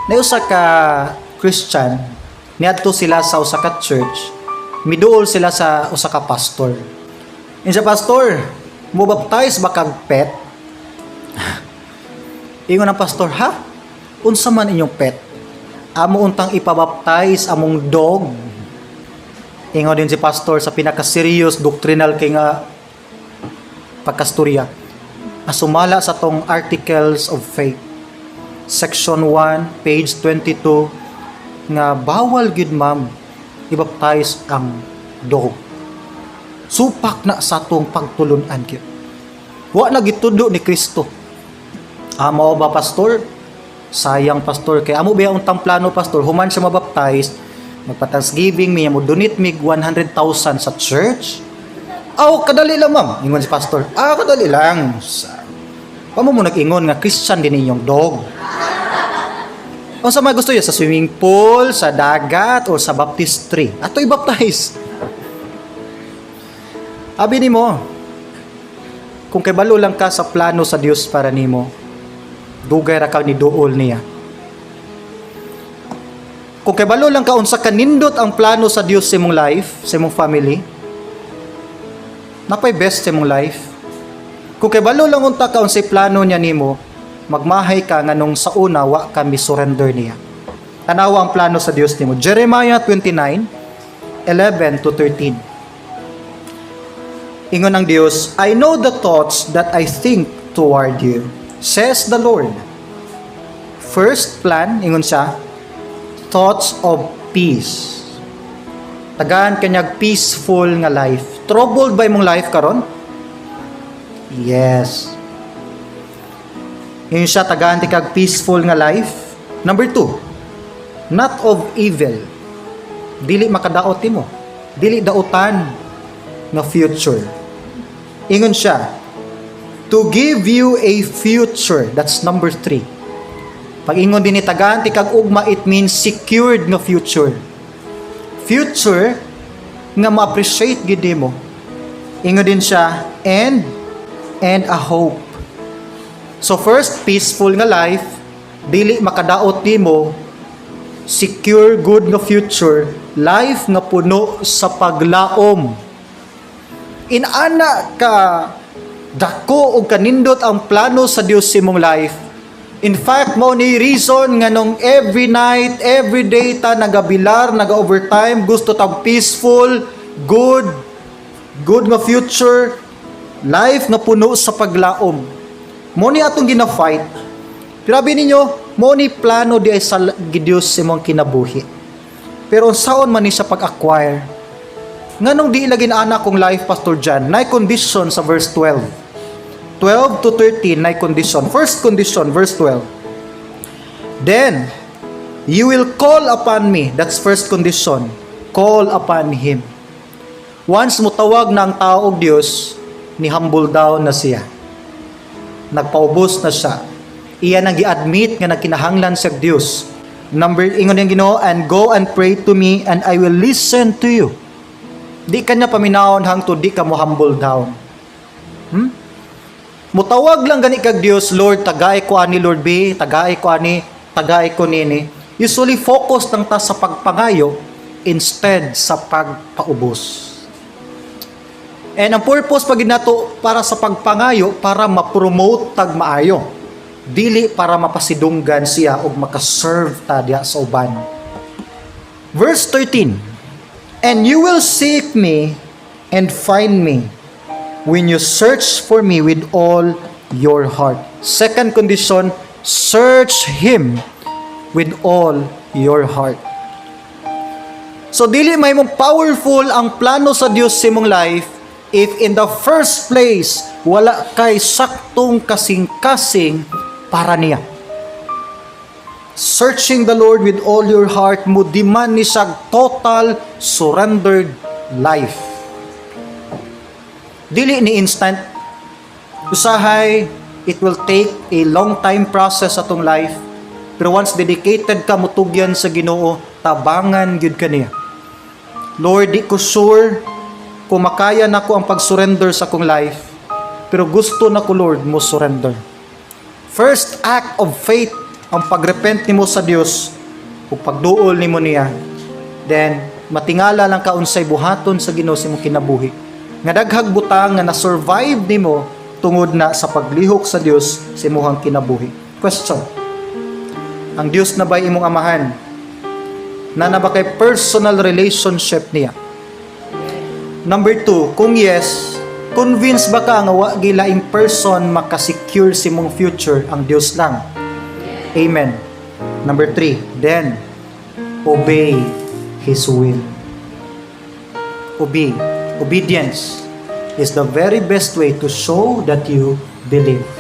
Na usa ka Christian, niadto sila sa usa ka church, miduol sila sa usa ka pastor. Insa, "Pastor, mo baptize ba kag pet?" Ingon ang pastor, "Ha? Unsa man inyong pet?" "Amo untang ipabaptize among dog." Ingon din si pastor sa pinaka-serious doctrinal kay nga pagkastorya. Asumala sa tong Articles of Faith, Section 1, page 22, nga bawal gyud, ma'am, ibaptize ang dog. Supak na sa atong pagtulunan gyud. Wa na gitudlo ni Kristo. "Ah, mao ba, pastor? Sayang, pastor, kay amo biya untang plano, pastor, human siya mabaptize, magpa-Thanksgiving mi, mo donate mig 100,000 sa church." "Aw, kadali lang, ma'am." Ingon si pastor. "Ah, kadali lang. Sa Pamo mo nag-ingon nga Christian din inyong dog. Unsa may gusto niya, sa swimming pool, sa dagat, o sa baptistry? Ato i-baptize." Abi nimo, kung kay balo lang ka sa plano sa Dios para nimo, dugay ra ka ni duol niya. Kung kay balo lang ka unsa kanindot ang plano sa Dios sa imong life, sa imong family, napay best sa imong life. Kung kay balo lang unta ka unsay plano niya nimo, magmahay ka nganong sa una wa ka mi surrender niya. Tanawa ang plano sa Dios nimo. Jeremiah 29, 11 to 13. Ingon ang Dios, "I know the thoughts that I think toward you, says the Lord." First plan, ingon siya, thoughts of peace. Tagaan kanyag peaceful nga life. Troubled ba imong life karon? Yes. Ingon siya, tagaan ti kag peaceful nga life. Number two, not of evil. Dili makadaot nimo. Dili dautan nga future. Ingon siya, to give you a future. That's number three. Pag ingon din ni tagaan ti kag ugma, it means secured nga future. Future nga ma-appreciate gid nimo. Ingon din siya, and a hope. So first, peaceful nga life, dili makadaot nimo, secure good nga future, life nga puno sa paglaom. Inana ka dako og kanindot ang plano sa Dios sa imong life. In fact, mao ni reason nga nung every night, every day ta nagabilar, naga-overtime, gusto tag peaceful, good, good nga future, life nga puno sa paglaom. Mo ni atong gina-fight. Pero abi ninyo, mo ni plano di ay sa Diyos sa imong kinabuhi. Pero unsaon man ni siya pag-acquire? Nganong di lagi na kong life, Pastor John? Nay condition sa verse 12. 12 to 13, nay condition. First condition, verse 12. "Then, you will call upon me." That's first condition. Call upon Him. Once mo tawag na ang tao og Dios, ni humble down na siya. Nagpaubos na siya. Iya nang gi-admit nga nagkinahanglan sa Dios. Number, ingon yung Ginoo, "And go and pray to me and I will listen to you." Di ka niya paminawon hangtod di ka mo humble down. Mutawag lang gani kag Dios, "Lord, tagay ko ani, Lord B, tagay ko ani, tagay ko nini." Usually focus lang ta sa pagpangayo instead sa pagpaubos. And ang purpose pag nato para sa pagpangayo, para ma-promote tag maayo. Dili para mapasidunggan siya og makaserve ta diya sa uban. Verse 13. "And you will seek me and find me when you search for me with all your heart." Second condition, search Him with all your heart. So dili may mong powerful ang plano sa Dios sa imong life if in the first place wala kay saktong kasing-kasing para niya. Searching the Lord with all your heart mo demand ni siya total surrendered life. Dili ni instant. Usahay, it will take a long time process atong life. Pero once dedicated ka mutugyan sa Ginoo, tabangan gyud ka niya. "Lord, di ko sure kung makaya nako ang pag-surrender sa akong life. Pero gusto na ko, Lord, mo surrender." First act of faith. Ang pagrepent nimo sa Dios ug pagduol nimo niya, then matingala lang ka unsay buhaton sa Ginoo sa imong kinabuhi. Nga daghag butang nga na-survive nimo tungod na sa paglihok sa Dios sa imong kinabuhi. Question. Ang Dios na ba imong amahan? Naa na ba kay personal relationship niya? Number two, kung yes, convince ba ka nga wa gyud laing person makasecure sa imong future, ang Dios lang? Amen. Number three, then, obey His will. Obey. Obedience is the very best way to show that you believe.